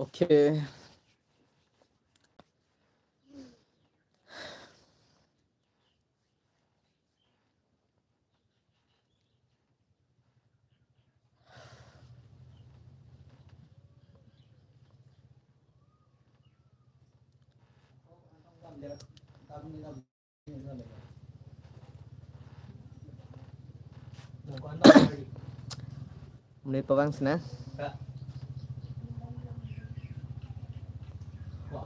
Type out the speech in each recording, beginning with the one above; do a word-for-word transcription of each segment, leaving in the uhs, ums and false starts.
Okay. Menit pabang sena.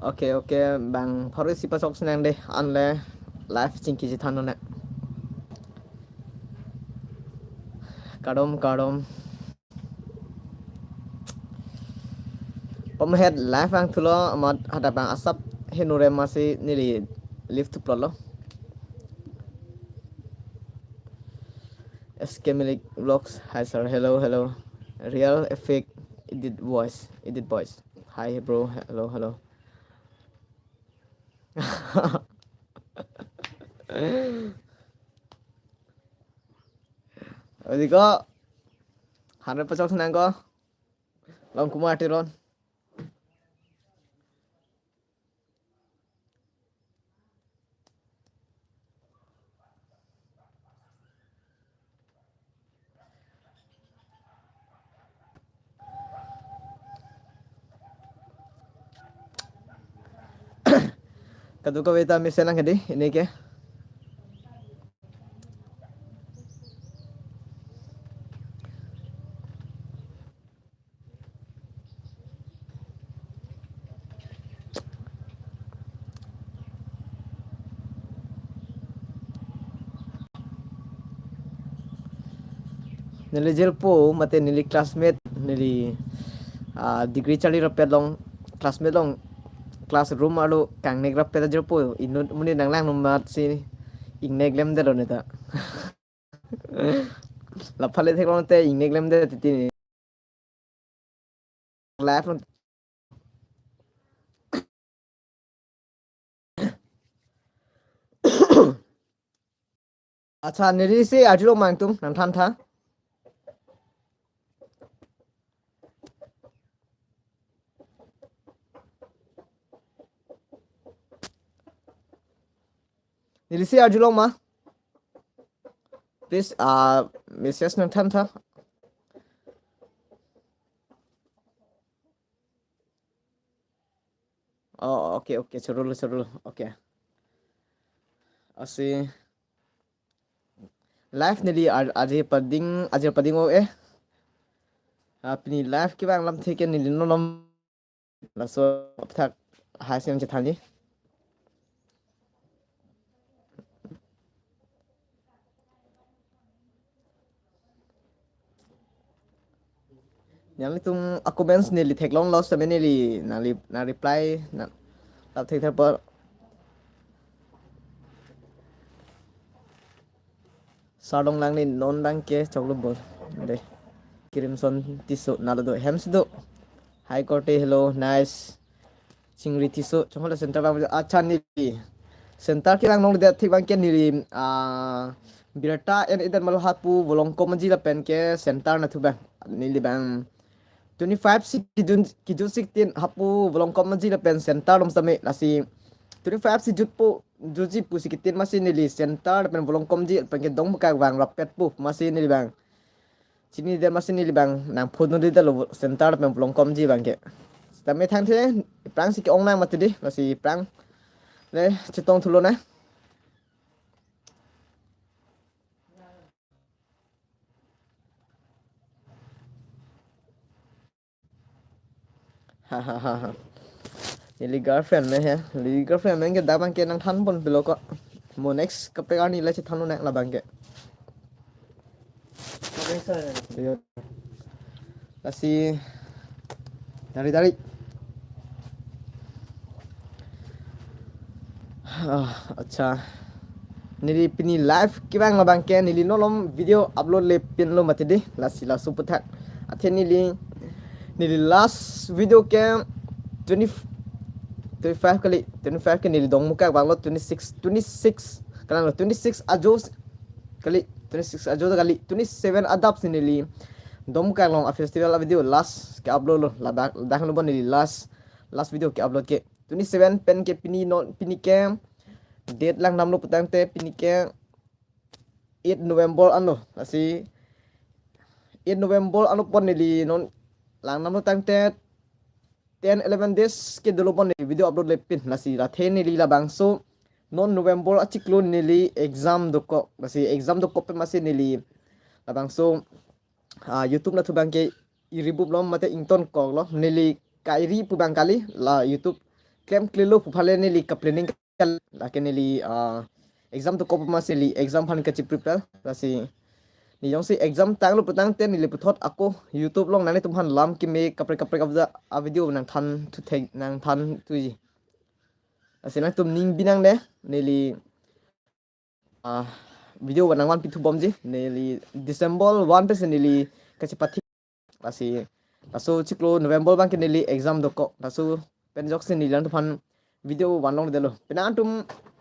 Okay, okay, bang pharo isi pasok senang deh, anle live chingki si than nang. Kardom, kardom. Pom het live ang thulo amat hadak bang asap henu re masi neli live thuplot lo. S K Milik Vlogs, hi sir, hello, hello. Real Effect, Edit Voice, Edit Voice. Hi bro, hello, hello. Odi ko, hundred pasok senang ko. Long Kumar Teron. Kadokave ta mesen nang hedi, ini ke. Neli jirpo mate neli classmate, neli, ah, degree charli rappet along, classmate along, classroom arlo kangnek rappet ta jirpo, inut monit nanglang amat si ingnek lemdetlo neta. Laphale theklong te ingnek lemdet titi ni. Live. Accha, neli si arjulong ma nangtum, nangthan tha. Neli si arjulong ma. Please, uh, message nangthan tha. Oh, okay, okay, chorolo, chorolo, okay. Asi live neli ar-, aji pading, aji pading o eh. Ah, pini live kevang alamthe ke neli non non laso apthak hai si nangchethanji. Nanglitum a-comments neli theklonglo, seme neli nangli, nang reply, nang lap thekthek apot. Sardong lang ni non bang ke choklo bol. Deh. Kirimson Tisso nalo do. Hem si do. Hi Korte, hello, nice. Chingri Tisso, chonghol center bang, accha neli. Center kevang nangledet thik bang ke neli, ah, Birta and Eden Malha pu Volongkom Aji lapen ke center nathu bang. Neli bang twenty-five si kijut, kijut si kitin hapu Volongkom Aji lapen center dom seme lasi twenty-five si jutpo, jutji pusi kitin masi neli center lapen Volongkom Aji lapen ke dongmukak vang rappet pu masi neli bang. Chinidet masi neli bang nang phone nangledetlo center lapen Volongkom Aji bang ke. Sitame thangthe aphrang si ke-ong nang mati dei, lasi aphrang le chetong thulo na. Hahaha. Neli girlfriend me he. Neli girlfriend me ke dak bang ke nangthan ponpilo ko. Mo next kaprek arni le chethan nang labang ke. Iyo. Lasi dari dari. Ah, accha. Neli pini live kevang labang ke neli non non video upload le pinlo mati dei, lasi laso aphuthak. Athe neli, neli last video ke twenty, twenty-five kali, twenty-five ke neli dongmukak vanglo, twenty-six, twenty-six, kalanglo twenty-six ajo kali, twenty-six ajo kali, twenty-seven adap si neli Domkak along a festival a video last ke-upload lo, ladak, ladak lo bon neli last, last video ke-upload ke. Twenty-seven pen ke pini non, pini ke date langdamlo putangte pini ke eight November anlo. Lasi eight November anlo pon neli non langdamlo tangte ten eleven days ke dolo pon neli video upload le pin. Lasi lathe neli labangso non November achiklo neli exam dokok. Lasi exam dokok pen masi neli labangso, ah, YouTube nathu abang ke iri bup lo mate ingtonkok lo, neli kairi pu abang kali, la YouTube klemklelo pu aphan le neli ka planning kali, lake neli, ah, exam dokok pen masi neli exam aphan kachi prepare. Lasi neli jongsi exam tanglo putangte neli puthot ako YouTube along nanglitum aphan lam keme kaprek kaprek a video nangthan thu thek, nangthan thuji. Lasi nangtum ning binang de, neli, ah, video nangvanpi thu bomji. Neli December one pensi neli kachipathi. Lasi laso chiklo November abang ke neli exam dokok. Laso pen ajoksi neli nangtum aphan video vanlongledetlo. Penang atum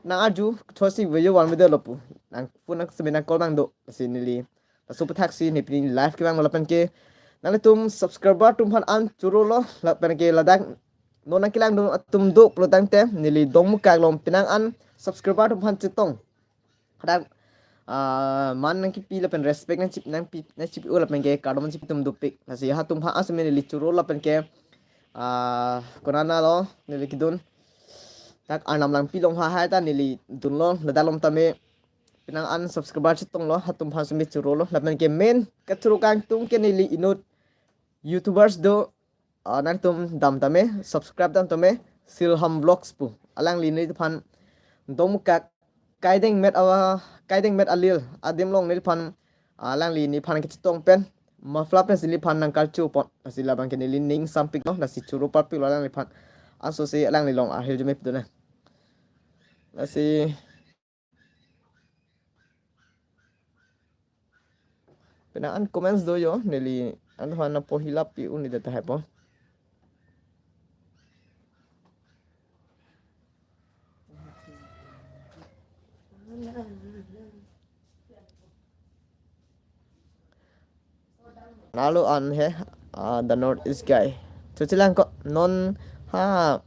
nang arju, thosi video vanvedetlo pu. Nang phone nang semi nang call nang do. Lasi neli laso aputhaksi neli pini live kevang lo lapen ke nanglitum subscriber atum aphan an choro lo lapen ke ladak non nangkelangdun atum do pulo tangte neli Domkak along penang an subscriber atum aphan chetong. Hadak, ah, man nangkipi lapen respect nangchip, nangpi, nangchipi-o lapen ke kardom nangchipi atum dopik. Lasi halatum aphan asme neli choro lapen ke, ah, konatlo neli kedun. Dak Arnam Langpi along ha hai ta neli dunlo, ladak along tame penang an subscriber chetonglo, halatum aphan asme choro lo. Lapen ke main kachoro kangtung ke neli inut YouTubers do, ah, nangtum dam tame, subscribe dam tame, Silham Vlogs pu. Alangli neliphan Domkak kaidengmet awa, kaidengmet alil adim along neliphan, ah, alangli neliphan kachetong pen muffler pensi neliphan nangkarcho pon. Lasi labang ke neli ning sampiklo, lasi choro parpiklo alangliphan. Anso si alangli along ahirjume pidun nang. Lasi penang an comments do jo, neli an hana pohila pi uni data hai po. Nalo an he, ah, the North East guy. Chochelang ko non ha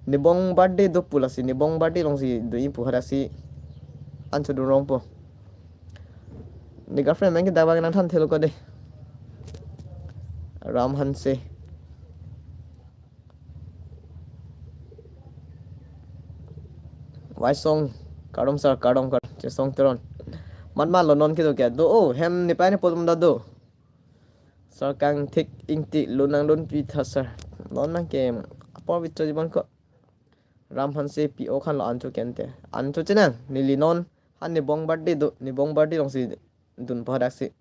Nibong birthday do pu lasi, Nibong birthday alongsi do-i pu hadaksi an chodun rong po. Ne girlfriend meng ke dak abang nangthan thelo ko de. Ram Hanse. Waisong, kardom sir, kardom kar, Chesong Teron. Matma lo non kedo ke do, oh, hem ne pai ne potom da do. Sir kangthik ingti lo nangdunpi tha sir. Non nang ke apor vitra jiban ko. Ram Hanse P O khan lo ancho kente. Ancho chenang, neli non, ha Nibong birthday do, Nibong birthday alongsi dun po hadaksi.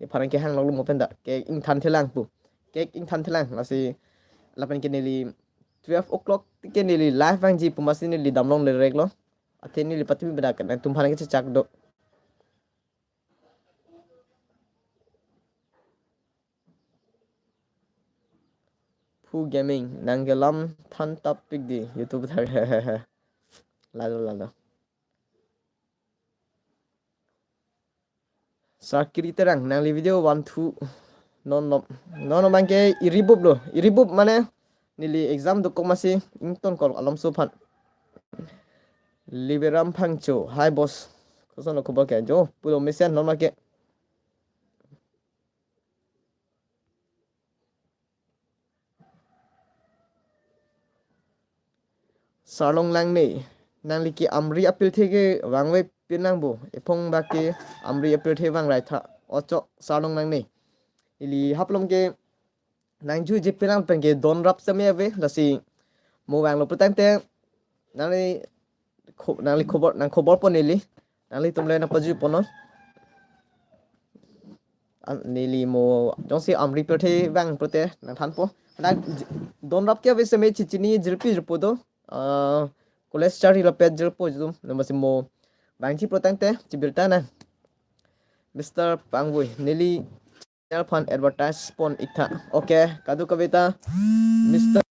Nephan kehang lok lo mo pen da. Cake ingthan thelang pu. Cake ingthan thelang. Lasi lapen ke neli twelve o'clock ke neli live vangji pu masi neli damlongle rek lo. Athe neli patumi pada ke nangtumphan kechechak do. Phu Gaming, nang ke lam than tap pik di YouTube thak. Lalo, lalo. Sakri Terang, nangli video one two. Non, non, non, non, bang ke iri bup lo. Iri bup mane neli exam dokok masi ingtonkok alom so aphan. Liberam Phangcho, hi boss. Koson lo khobor ke jo, pulo mesen non ma ke. Sarlong Langne, nangli ke Amri apirthe ke vangve pinang bo, ephong bak ke Amri apirthe vang rai tha, ocho Sarlong Langne. Ili haplom ke nangjuije pinang pen ke don rap seme ave, lasi mo vanglo putangte, nangli kho-, nangli khobor, nang khobor pon neli. Nanglitum le nangpajui pon non. An-, neli mo jongsi Amri pirthe vang pute nangthan po. Nang j-, don rap ke ave seme chichini jirpi jirpo do. Ah, college chari la pet jirpo jum. Namasi mo vangji putangte chibirta nang. Mister Pangvui, neli channel aphan advertise pon ik tha. Okay, kadokave ta Mister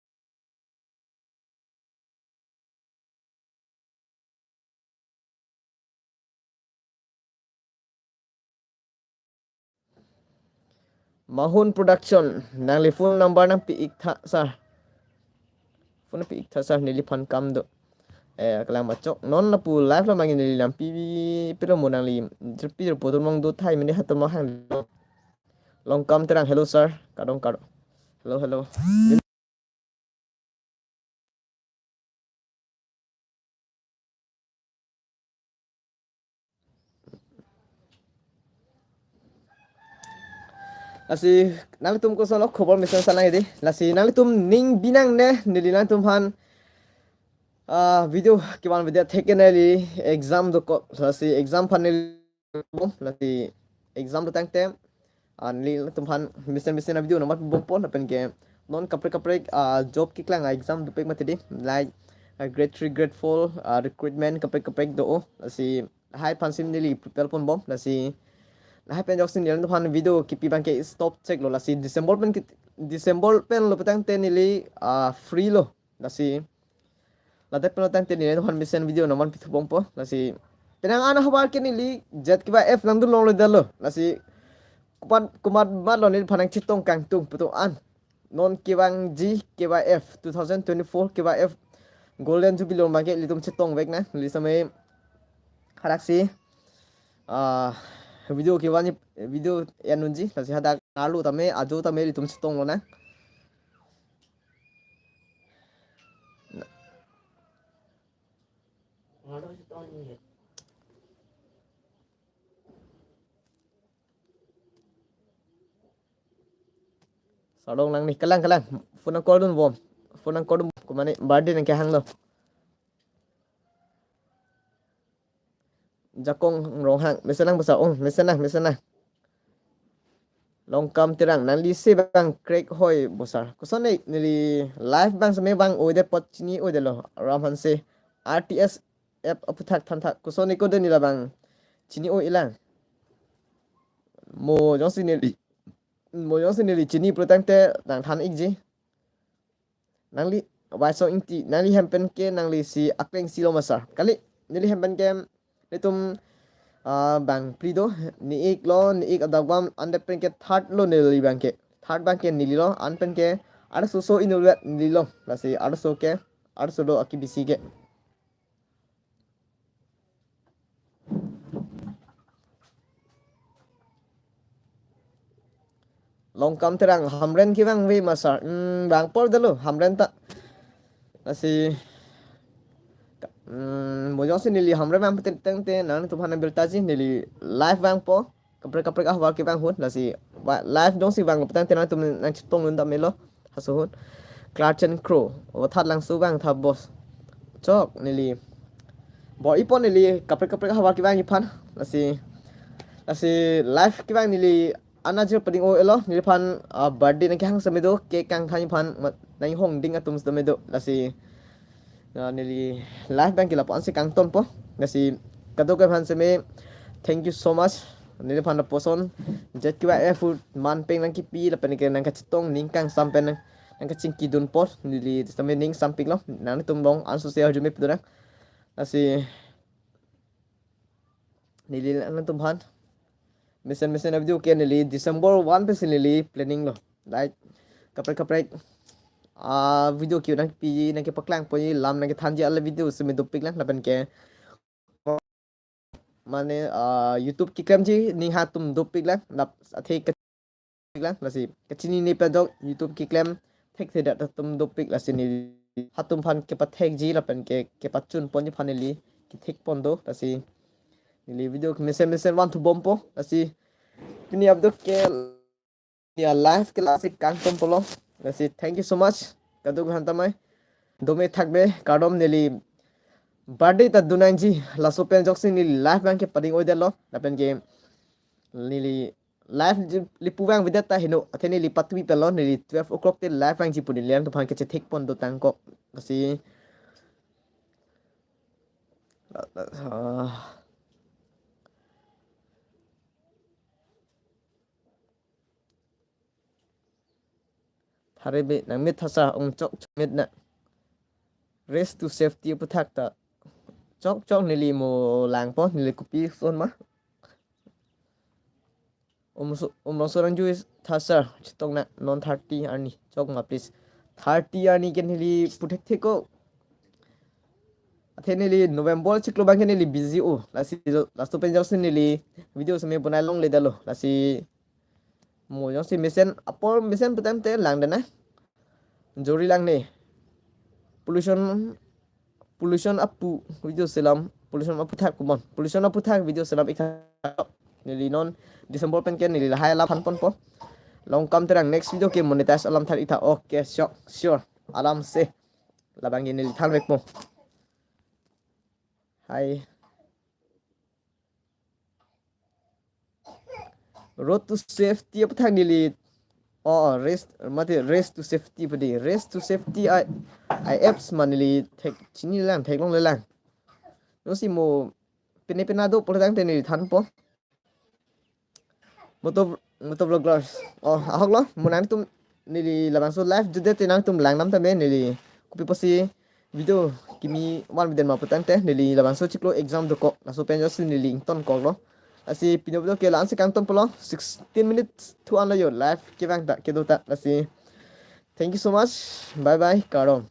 Mahun Production, nangli phone number nangpi-ik tha, sir. Phone pi-ik tha, sir, neliphan kam do. Eh, kalang machok. Non lapu live lo mangi neli lampi pi lo mo nangli. Jirpi jirpo tum long do thai mene hatum hang. Longkam Terang, hello, sir. Kardom, kardom. Hello, hello. Lasi nanglitum koson lo khobor mesen sana edi. Lasi nanglitum ning binang ne neli nanglitum aphan, ah, video kevan video thek neli exam dokok. Lasi exam aphan neli bom, lasi exam do tangte, ah, neli nanglitum aphan mesen mesen a-video nangmat bompo lapen ke non kaprek kaprek, ah, job keklang a-exam dopik mati di, like, ah, grade three, grade four, ah, recruitment kaprek kaprek do, lasi lahai aphan si neli prepare pon bom, lasi lahai pen joksi neli nanglitum aphan video kepi abang ke stop chek lo, lasi December pen ke, December pen lo pu tangte neli, ah, free lo, lasi ladak pen lo tangte neli nanglitum aphan mesen video nangman pithu bompo, lasi penang an havar ke neli Jet K Y F nangdun longledetlo, lasi komat komat mat lo neliphan nangchetong kangtung putu an. Non kevangji K Y F, two thousand twenty-four K Y F Golden Jubilee lo abang ke ilitum chetongvek nang, neli same hadaksi, ah, video kevan, video en unji, lasi hadak arlo tame ajo tame ilitum chetong lonang. Sarong nang ni, kalang, kalang. Phone nang call dun bom. Phone nang call dun bom. Kumane birthday nangkehang lo. Jakong Ronghang, mesen nang bosar. Oh, mesen nang, mesen nang. Longkam Terang, nangli se abang crack hoi bosar. Koson ne neli live abang seme abang oi det apot chini oi detlo. Ram Hanse, R T S app aputhak than thak. Koson ne ko de neli labang chini oi-ik lang. Mo jongsi neli, mo jongsi neli chini pu tangte nangthan-ikji. Nangli Waisong Ingti, nangli hem pen ke nangli si akleng si lo ma sir. Kali, neli hem pen ke netum, ah, bang phli do, ne-ik lo, ne-ik adagvam, an pen ke third lo neli abang ke. Third abang ke neli lo, an pen ke arloso inutvet neli lo. Lasi arloso ke, arloso lo aki bisi ke. Longkam Terang, Hamren kevangve ma sir. Hmm, vangpo detlo, Hamren ta. Lasi, hmm, mo jongsi neli Hamren vang pu tangte, nangtum aphan birta ji, neli live vangpo. Kaprek kaprek ahavar kevang ahut, lasi, wa-, live jongsi vangpo tangte nangtum nangchetong dun tame lo. Halaso ahut. Clark Chen Crow. O, Thatlangso vang tha boss. Chok neli. Bo ipo neli kaprek kaprek ahavar kevangji aphan. Lasi, lasi live kevang neli anajir pading oi-iklo. Neliphan, ah, birthday nangkehang seme do, cake kangthanji aphan ma-, nanghongding atum seme do. Lasi, ah, neli live abang ke lapu-an si kangtonpo. Lasi kadokave aphan seme, thank you so much. Neliphan lapuson Jet K Y F ahut man pen nangkipi lapen ke nangkachetong ning kangsam pen nang, nangkachingki dunpo, neli seme ning sampiklo, nangtum long an sose arjume pidunang. Lasi neli nangtum aphan mesen mesen a-video ke neli December one pensi neli planning lo. Like, kaprek kaprek, ah, video ke nangpi, nangkepaklangpo, lam nangkethanji ala video seme dopik lang, lapen ke mane, ah, YouTube keklemji ning atum dopik lang, lap athe ke lang, lasi kachinine pen jok YouTube keklem thekthedet atum dopik, lasi neli hatum aphan kepathekji lapen ke kepachun ponji aphan neli kethek pon do, lasi neli video mesen mesen vanthu bompo, lasi pini a-video ke ya live ke lasi kangtonpo lo, lasi thank you so much. Kadokave aphan tame dome thakbe, kardom. Neli birthday ta dun nangji, laso pen joksi neli live abang ke pading oi detlo, lapen ke neli live ji, lapu vangvedet ta heno, athe neli patumi pelo, neli twelve o'clock te live vangji pu neli nangtum aphan kachethek pon do tangkok. Lasi, ah, thare be nang mit thasa ong chok chok mit na. Race to safety aputhak ta chok chok neli mo langpo, neli kopi son ma. Umrongso, Umrongso Rangju is third sir. Chetong na non thirty arni. Chok ma please. Thirty arni ke neli puthekthek ko. Athe neli November chiklo abang ke neli busy o. Lasi jo, laso pen jongsi neli video seme bonai longledetlo. Lasi mo jongsi mesen apor mesen putangte langdet na. Jori lang ne. Pollution, pollution apu video selam, pollution aputhak kumon. Pollution aputhak video selam ik tha. Neli non December pen ke neli lahai alam thanponpo. Long kam terang next video ke monetize alam than ik tha. Okay, sure, sure. Alam se. Labang ke neli thanvekpo. Hai. Road to safety aputhak neli. Oh, race, mate, race to safety pade. Race to safety ai, ai apps ma neli thek, chinilang, theklonglelang. Jongsi mo pine pina do pulotangte neli thanpo. Moto, moto vloggers. Oh, ahoklo, mo nangtum neli labangso live jutdetji nangtum langdam tame neli kopi pusi video kimi van video ma putangte neli labangso chiklo exam dokok. Laso pen jongsi neli ingtonkoklo. Lasi pini video ke la-an si kangton pulo. Sixteen minutes thu an lo jo live kevang ta kedo ta. Lasi thank you so much. Bye bye. Kardom.